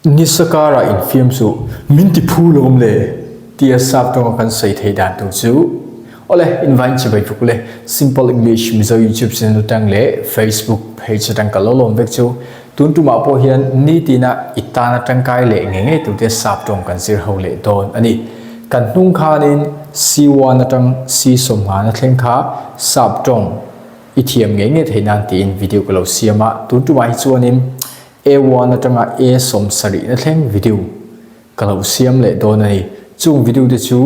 Nisa karah infiam chu min ti phu lawm le tia sap tawnga kan sawi thei dan tur chu awle invite chi bai tuk le Simple English Mizo YouTube channel atang leh Facebook page atang ka lo lawm vek chu tun tumah pawh hian nitina i tana tangkai leh ngei ngei tur te sap tawng kan zir ho leh dawn a ni. Kan hnung khanin C1 atang C15 a thleng kha sap tawng i thiam ngei ngei thei nan tiin video ka lo siam a, tun tumah hi chuanin A1 atanga A 70 na thleng video ka lo siam leh dawn a ni. Chung video te chu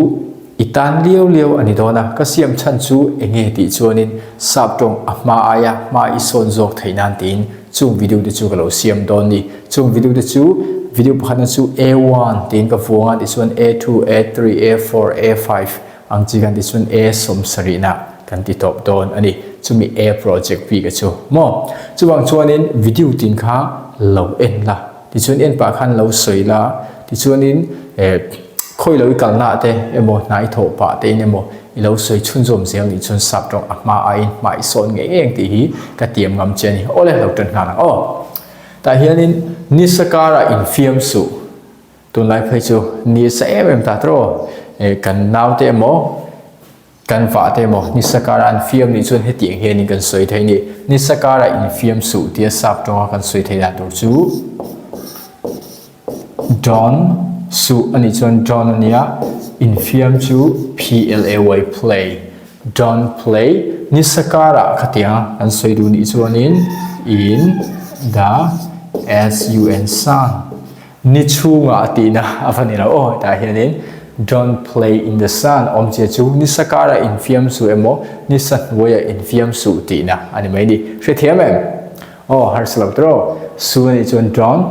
i tan liau liau a ni dawn a, ka siam chhan chu eng nge tih chuanin sap tawng a hma aia hma i sawn zawk theih nan tiin chung video te chu ka lo siam dawn ni. Chung video te chu video pakhatna chu A1 tiin ka vuang a tichuan A2, A3, A4, A5 ang chi kan tichuan A 70 na kan ti tawp dawn a ni. Chumi A project bik a chu maw? Chuvang chuanin video tin kha lo en la, tichuan en pah khan lo sawi la, tichuanin eh khawi lo i kalna te emaw hna i thawh pah te in emaw i lo sawi chhunzawm zel nih chuan sap tawng a hma aiin hma i sawn ngei ngei ang tih hi ka tiam ngam che a ni. Awle lo tan nghal ang aw. Tah hianin nisa karah infiam suh. Tunlai phei chu nisa em em ta tawh eh kan naute emaw Kan vah te maw nisa kara an fiam nih chuan hetiang hianin kan sawi thei ni. Nisa kara infiam suh tia sap tawnga kan sawi thei dan tur chu Don suh a nih chuan Don a nia, infiam chu P-L-A-Y play, Don play, nisa kara khatianga kan sawi duh nih chuanin in the S-U-N sun. Ni chhungah tihna a va ni lo aw, tah hianin Don't play in the sun awmzia chu nisa karah infiam suh emaw nisa hnuaiah infiam suh tihna a ni mai ni. Hrethiam em? Aw, harsa lo tawh. Su a nih chuan don't,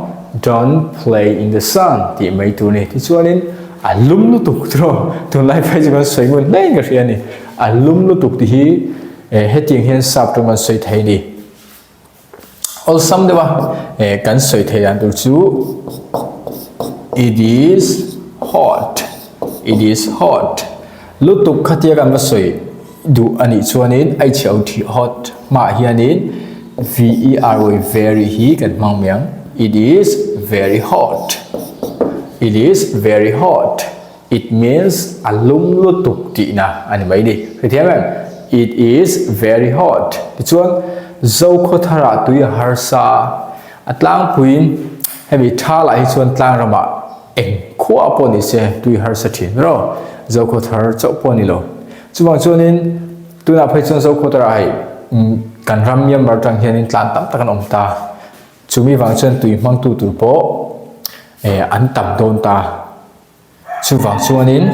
don't play in the sun tih mai tur a ni. Tichuanin a lum lutuk tawh, tunlai phei chu kan sawi ngun hle in ka hria a ni. A lum lutuk tih hi hetiang hian sap tawng kan sawi thei a ni. Awlsam deuh a, eh kan sawi thei dan tur chu it is hot, it is hot lutuk khatia kan va sawi duh a nih chuanin a chhiau thih hot hmaah hianin v e r y very hi kan hmang mai ang it is very hot, it is very hot. It means a lum lutuk tihna a ni mai ni. Hrethiam em? It is very hot. Tichuan, Zokhawtharah tui a harsa a, a tlangpuiin hemi tha lah hi chuan tlang ramah eng khua pawh ni se tui harsa thin ro. Zokhawthar chauh pawh a ni lo. Chuvang chuanin tunah phei chuan Zokhawtharah hei kan ram Myanmar atang hianin tlan tam tak an awm ta. Chumi vang chuan tui hmangtu tur pawh an tam dawn ta. Chuvang chuanin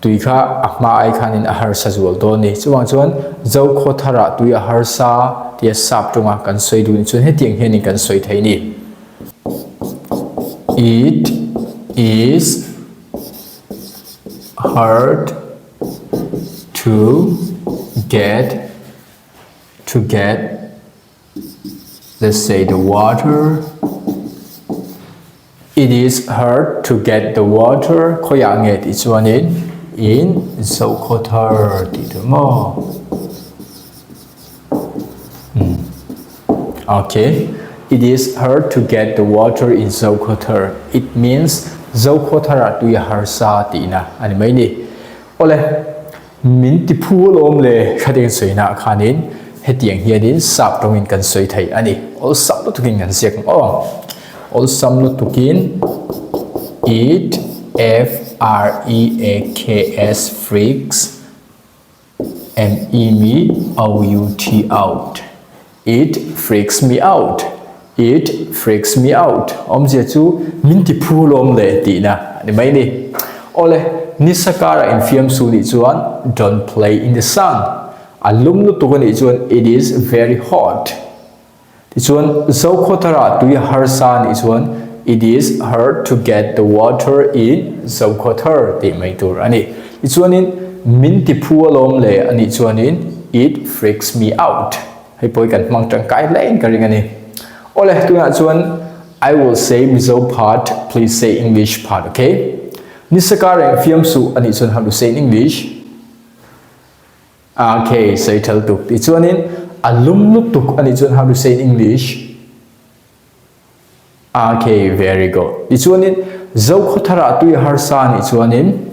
tui kha a hma ai khanin a harsa zual dawn a ni. Chuvang chuan Zokhawtharah tui a harsa tia sap tawnga kan sawi duh ni chuan hetiang hianin kan sawi thei a ni. It is hard to get to get let's say the water It is hard to get the water khawiah nge tih chuanin in Zokhawthar tih tur maw? Hmm. Okay. It is hard to get the water in Zokhawthar. It means Zokhawthar ah tui a harsa tihna a ni mai ni. Awle, min ti phu alawm le hrateng sawina ah khanin hetiang hianin sap tawngin kan sawi thei a ni. Awlsam lutukin kan ziak ang aw. Awlsam lutukin it f r e a k s freaks m e me o u t out. It freaks me out. It freaks me out. Awmzia chu min ti phu lawm le tihna a ni mai ni. Awle, nisa kara infiam su nih chuan don't play in the sun. A lum lutuk a nih chuan it is very hot. Tichuan, Zokhawthara tui a harsa nih chuan it is hard to get the water in Zokhawthar tih mai tur a ni. Tichuanin, min ti phu alawm le a nih chuanin it freaks me out. Hei pawh hi kan hmang tangkai hle in ka ring a ni. Awle, tunah chuan I will say Mizo part, please say English part, okay? Nisa kar reng fiam suh a nih chuan how to say in English? Okay, sawi thal tuk. Tichuanin a lum lutuk a nih chuan how to say in English? Okay, very good. Tichuanin Zokhawtharah tui harsa nih chuanin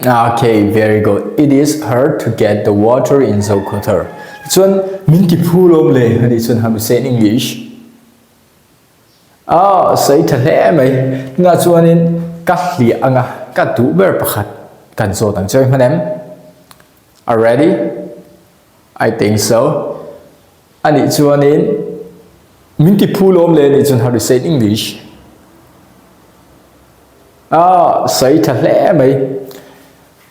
Okay, very good. It is hard to get the water in Zokhawthar. Chuan min ti phu lawm le ani chuan how to say in English? Ah, sawi tha hle mai. Tunah chuanin ka hliah anga ka duh ber pakhat kan zawt ang che hman em? Are ready? I think so. Anih chuanin min ti phu lawm le nih chuan how to say in English? Ah, sawi tha hle mai.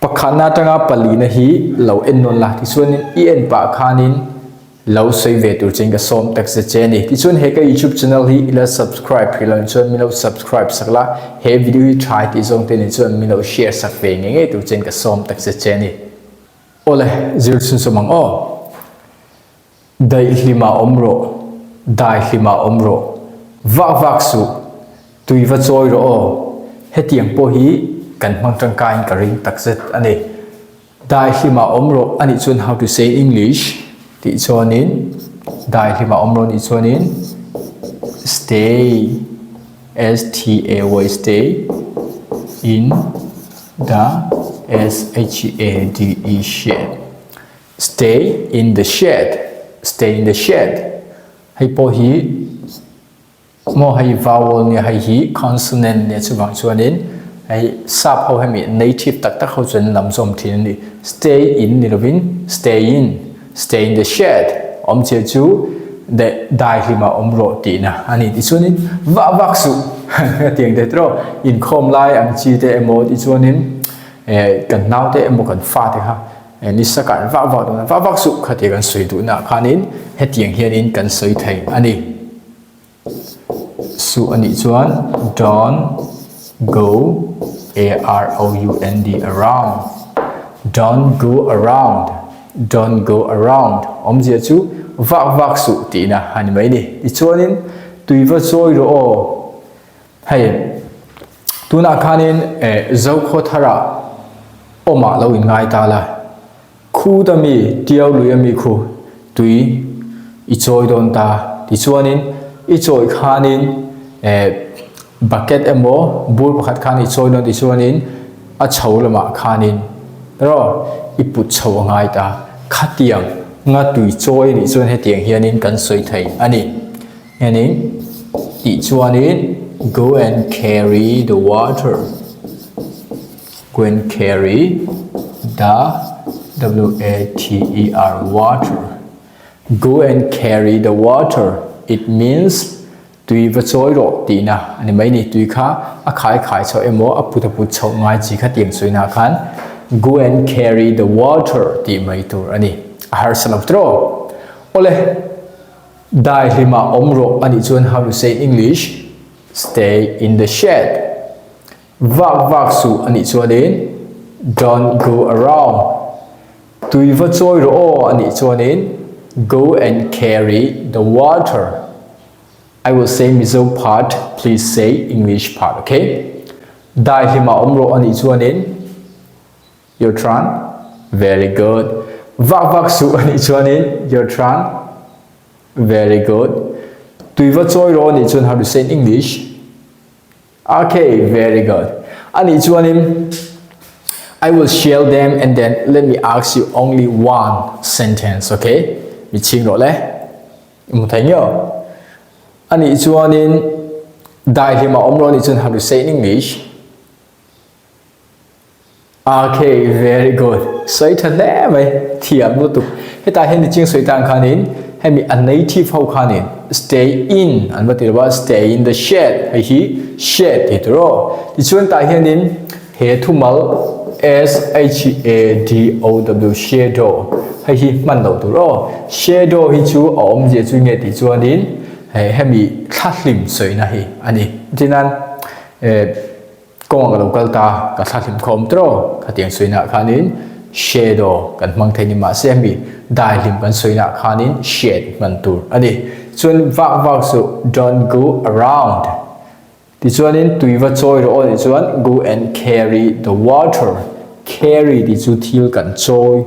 Pakhatna atanga palina hi lo en nawn la tichuanin i en pah khanin lo sawi ve tur chein ka sawm tak zet che a ni. Tichuan he ka YouTube channel hi ila subscribe hrih lo chuan min lo subscribe sak la, he video hi tha i tih zawng te nen chuan min lo share sak ve ngei ngei tur chein ka sawm tak zet che a ni. Awle, zir chhunzawm ang aw. Daihlimah awm rawh, daihlimah awm rawh. Vak vak suh, tui va chawi rawh aw. Hetiang pawh hi kan hmang tangkaiin ka ring takzet a ni. Daihlimah awm rawh a nih chuan how to say in English tih chuanin daihlimah awm rawh nih chuanin stay, S-T-A-Y, stay in the S-H-A-D-E shed. Stay in the shed, stay in the shed. Hei pawh hi maw hei vowel nia hei hi consonant nia chuvang chuanin hei sap ho hemi native tak tak ho chuan lam zawm thin a ni. Stay in ni lovin stay in, stay in the shed awmzia chu de dai hlimah awm rawh tihna a ni. Tichuanin vah vak suh hetiang te tawh inkhawm lai ang chi te emaw tichuanin eh kan naute emaw kan fate kha Nisa kan vak vak dawn a, vak vak suh kha tih kan sawi duhna ah khanin hetiang hianin kan sawi thei a ni. Suh a nih chuan don't go a r o u n d around, don't go around, don't go around awmzia chu vak vak suh tihna a ni mai ni. Tichuanin tui va chawi rawh aw. Hei, tunah khanin Zokhawthara awmah lo inngai ta la, Khut a mi, Tiau lui a mi khu tui i chawi dawn ta. Tichuanin i chawi khanin bucket emaw bur pakhat khan i chawi dawn tichuanin a chho lamah khanin rawh i put chho a ngai ta. Khatiang nga tui chawi a nih chuan hetiang hianin kan sawi thei a ni. Hianin tih chuanin go and carry the water go and carry the w a t e r water go and carry the water it means tui va chawi rawh tihna a ni mai ni tui kha a khai khai chhoh emaw a put a put chhoh ngai chi kha tiang chawina khan go and carry the water tih mai tur a ni a harsa lo tawh awle. Daihlimah awm rawh a nih chuan how to say in English stay in the shed. Vak vak suh a nih chuanin don't go around. Tui va chawi rawh aw a nih chuanin go and carry the water. I will say Mizo part, please say English part, okay? Daihlimah awm rawh a nih chuanin Your turn. Very good. Vak vak suh a nih chuanin your turn. Very good. Tui va chawi rawh a nih chuan how to say in English? Okay, very good. A nih chuanin I will share them and then let me ask you only one sentence, okay? Mi ching rawh le. I mu thei nge. A nih chuanin daihlim a awm rawh a nih chuan how to say in English? Ok, very good. Sawi tha hle mai, thiam lutuk. Hetah hian niching sawi tan khanin hemi a native ho khanin stay in an va ti lo a, stay in the shed hei hi shed tih tur aw. Tichuan tah hianin he thumal S H A D O W shadow hei hi hman loh tur aw. Shadow hi chu a awmzia chu nge tih chuanin hemi thlahlim sawina hi a ni. Tinan eh. Kawngah ka lo kal ta, ka thla hlim khawm tawh. Khatiang sawinaah khanin shadow kan hmang thei ni mahse hemi daihlim kan sawinaah khanin shade hman tur a ni. Chuan vak vak chu don't go around tichuanin tui va chawi rawh aw tih chuan go and carry the water, carry tih chu thil kan chawi.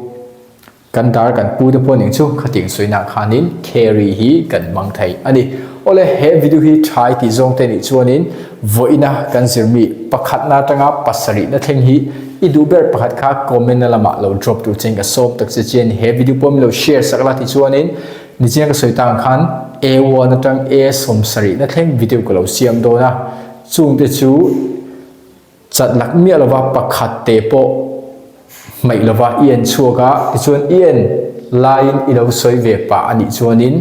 Kan dar kan pu te pawh ning chu khatiang sawina khanin carry hi kan hmang thei a ni. Awle he video hi thai tih zawng te nih chuanin vawiina kan zirmi pakhatna atanga pasarihna thleng hi i duh ber pakhat kha comment na lamah lo drop tur chein ka sawm tak che chian he video pawh min lo share sak la ti chuanin nichiang ka sawi tang khan A1 atang A sawmsarihna thleng video ka lo siam dawn a chungte chu Chat lak miah lova pakhat te pawh hmaih lova i en chhuak a, tichuan i en laiin i lo sawi ve pah a nih chuanin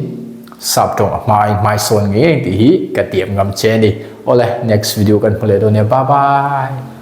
sap tawng a hmain hmai sawn ngei ngei tih hi ka tiam ngam che a ni. Awle, next video kan hmu leh dawn nia, bye bye!